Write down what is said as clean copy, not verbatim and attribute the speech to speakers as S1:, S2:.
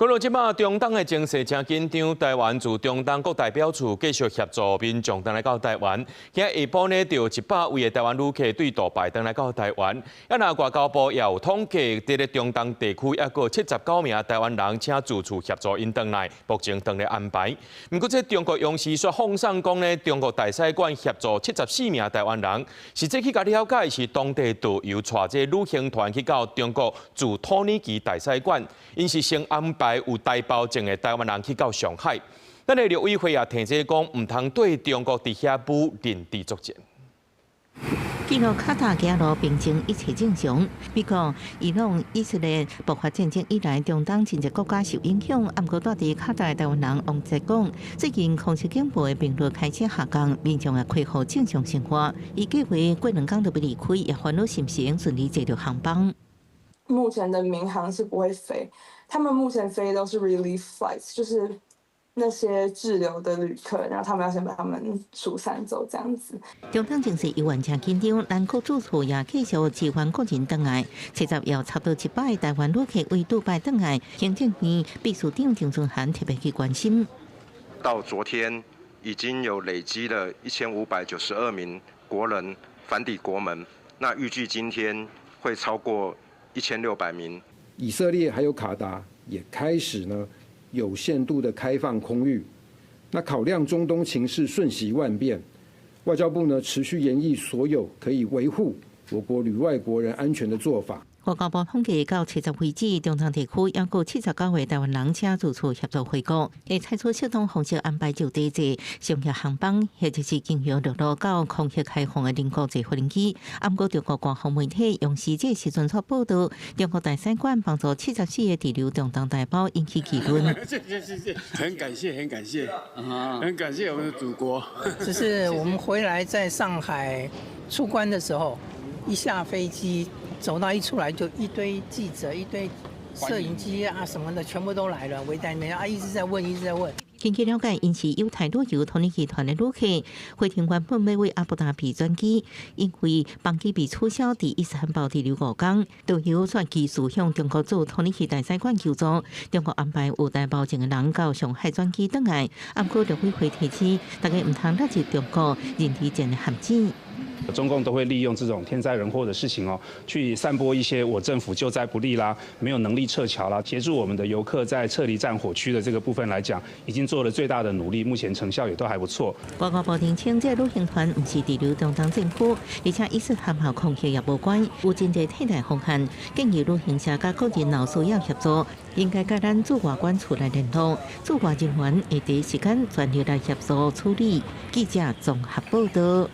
S1: 講到這擺，中東的情勢誠緊張，台灣駐中東各代表處繼續協助民眾轉來到台灣。今下晡呢，就有100位的台灣旅客對杜拜轉來到台灣。啊，若外交部也有統計，佇咧中東地區猶閣79名台灣人請駐處協助𪜶轉來，目前正咧安排。毋過，這中國央視煞放送講呢，中國大使館協助74名台灣人，實際去共了解是當地導遊帶這旅行團去到中國駐土耳其大使館，𪜶是先安排有台胞證的台灣人去到上海。咱的陸委會也提醒講，毋通對中國佇遐舞認知作戰。
S2: 記錄卡達加羅平靜，一切正常。美國、伊朗、以色列爆發戰爭以來，中東真濟國家受影響。毋過，蹛佇卡達的台灣人王澤講，最近空襲警報的頻率開始下降，民眾也恢復正常生活。伊計劃過兩工就欲離開，也煩惱是毋是會順利坐著航班。
S3: 目前的民航是不會飛，他們目前飛都是 relief flights，就是那些滯留的旅客，然後他們要先把他們疏散走，這樣子。
S2: 中東情勢猶原誠緊張，咱國駐處也繼續支援國人轉來，70號差不多100个台灣旅客對杜拜轉來，行政院秘書長張惇涵特別去關心。
S4: 到昨天已經有累積了1592名國人返抵國門，那預計今天會超過1600名。
S5: 以色列還有卡達也開始呢有限度的開放空域。那考量中東情勢瞬息萬變，外交部呢持續研議所有可以維護我國旅外國人安全的做法。
S2: 外交部統計到70為止，中東地區猶閣79個台灣人請駐處協助回國，會採取適當方式安排就地坐商業航班，或者是經由陸路到空域開放的鄰國坐飛機。毋過中國官方媒體央視這時陣煞報導，中國大使館幫助74個滯留中東台胞引起議論。
S6: 謝謝謝謝，很感謝很感謝，很感謝我們的祖國。
S7: 只是我們回來在上海出關的時候，一下飛機，走到一出來就一堆記者、一堆攝影機啊什麼的，全部都來了，圍在那邊啊，一直在問，一直在問。
S2: 根據了解，𪜶是猶太旅遊土耳其團的旅客，飛程原本欲對阿布達比轉機，因為班機被取消，佇伊斯坦堡滯留5工，導遊煞繼續向中國駐土耳其大使館求助，中國安排有台胞證的人到上海轉機轉來。毋過陸委會提醒，大家毋通落入中國認知戰的陷阱。
S8: 中共都會利用這種天災人禍的事情哦，去散播一些我政府救災不力啦，沒有能力撤僑啦，協助我們的遊客在撤離戰火區的這個部分來講，已經做了最大的努力，目前成效也都還不錯。
S2: 外交部澄清，這個旅行團毋是滯留中東戰區，而且伊斯坦堡空襲也無關，有真濟替代方案，建議旅行社佮個人若需要協助，應該佮咱駐外館處來聯絡，駐外人員會第一時間全力來協助處理。記者綜合報道。